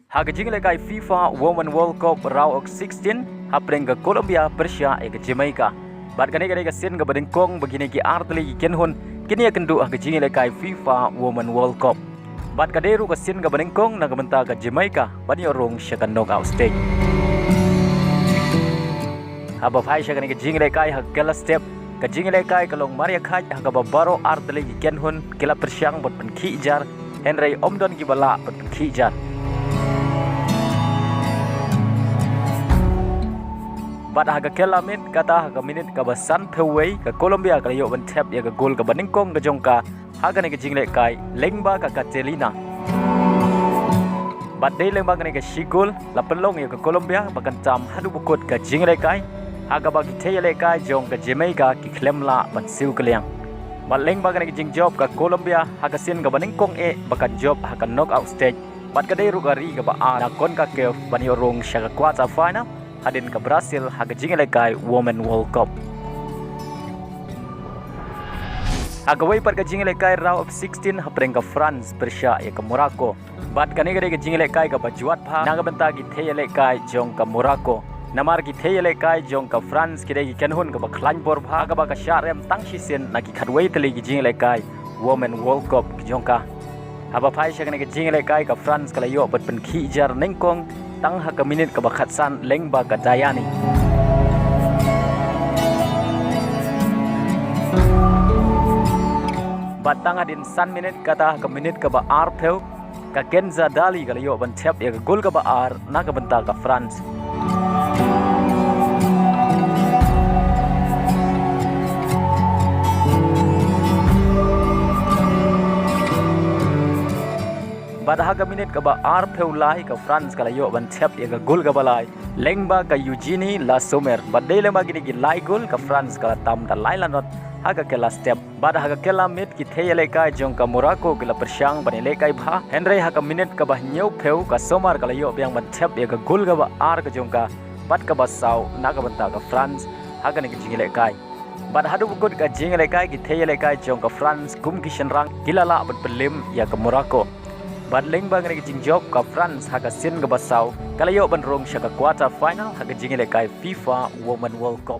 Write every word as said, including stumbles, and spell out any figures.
Ha ka jingïalehkai FIFA Women World Cup Round of sixteen, hapdeng ka Colombia pyrshah ïa ka Jamaica. Bad kane ka dei ka sien kaba nyngkong ba kine ki artylli ki kynhun kin ïakynduh ha ka jingïalehkai FIFA Women World Cup. Bad ka dei ruh ka sien kaba nyngkong na ka bynta ka Jamaica ban ïoh rung sha ka knockout stage. Haba phai sha kane ka jingïalehkai ha ka kylla step, ka jingïalehkai ka long marïakhait ha kaba baroh artylli ki kynhun ki la pyrshang ban pynkhih jar, hynrei ym don kiba lah ban pynkhih jar. Bad ha ka kylla miet, kata ha ka minit kaba sanphew wei, ka Colombia ka la ïoh ban thep ïa ka gol kaba nyngkong ka jong ka ha kane ka jingïalehkai lyngba ka Catalina. Bad dei lyngba kane ka shi gol la pynlong ïa ka Colombia ba kan tam haduh ba kut ka jingïalehkai, ha kaba ki thei ïalehkai jong ka Jamaica ki khlem lah ban siew kylliang. Bad lyngba kane ka jingjop ka Colombia ha ka sien kaba nyngkong eh ba kan jop ha ka knockout stage. Bad ka dei ruh ka ri kaba ar na CONCACAF ban ïoh rung sha ka quarter final hadien ka Brazil ha ka jingïalehkai Women World Cup. Ha kawei pat ka jingïalehkai Round of sixteen, hapdeng ka France pyrshah ïa ka Morocco. Bad kane ka dei ka jingïalehkai kaba jwat bha na ka bynta ki thei ïalehkai jong ka Morocco. Namar ki thei ïalehkai jong ka France ki dei ki kynhun kaba khlaiñ bor bha, kaba ka shah rem tang shisien na ki khatwei tylli ki jingïalehkai Women World Cup ki jong ka. Haba phai sha kane ka jingïalehkai ka France ka la ïoh ban pynkhih jar nyngkong tang ha ka minit kaba khatsan lyngba ka Diani. Bad tang hadien san minit, kata ha ka minit kaba arphew, ka Kenza Dali ka la ïoh ban thep ïa ka gol kaba ar na ka bynta ka France. Bad ha ka minit kaba arphew lai ka France ka la ïoh ban thep ïa ka gol kaba lai lyngba ka Eugénie Le Sommer. Bad dei lyngba kine ki lai gol ka France ka la tam da lai lanot ha ka kylla step. Bad ha ka kylla miet ki thei ïalehkai jong ka Morocco ki la pyrshang ban ïalehkai bha, hynrei ha ka minit kaba hynñiewphew ka Sommer ka la ïoh biang ban thep ïa ka gol kaba ar ka jong ka bad kaba saw na ka bynta ka France ha kane ka jingïalehkai. Bad haduh ba kut ka jingïalehkai ki thei ïalehkai jong ka France kum ki shynrang ki la lah ban pynlip ïa ka Morocco. Bad lyngba kane ka jingjop ka France ha ka sien kaba saw ka la ïoh ban rung sha ka quarter final ha ka jingïalehkai FIFA Women World Cup.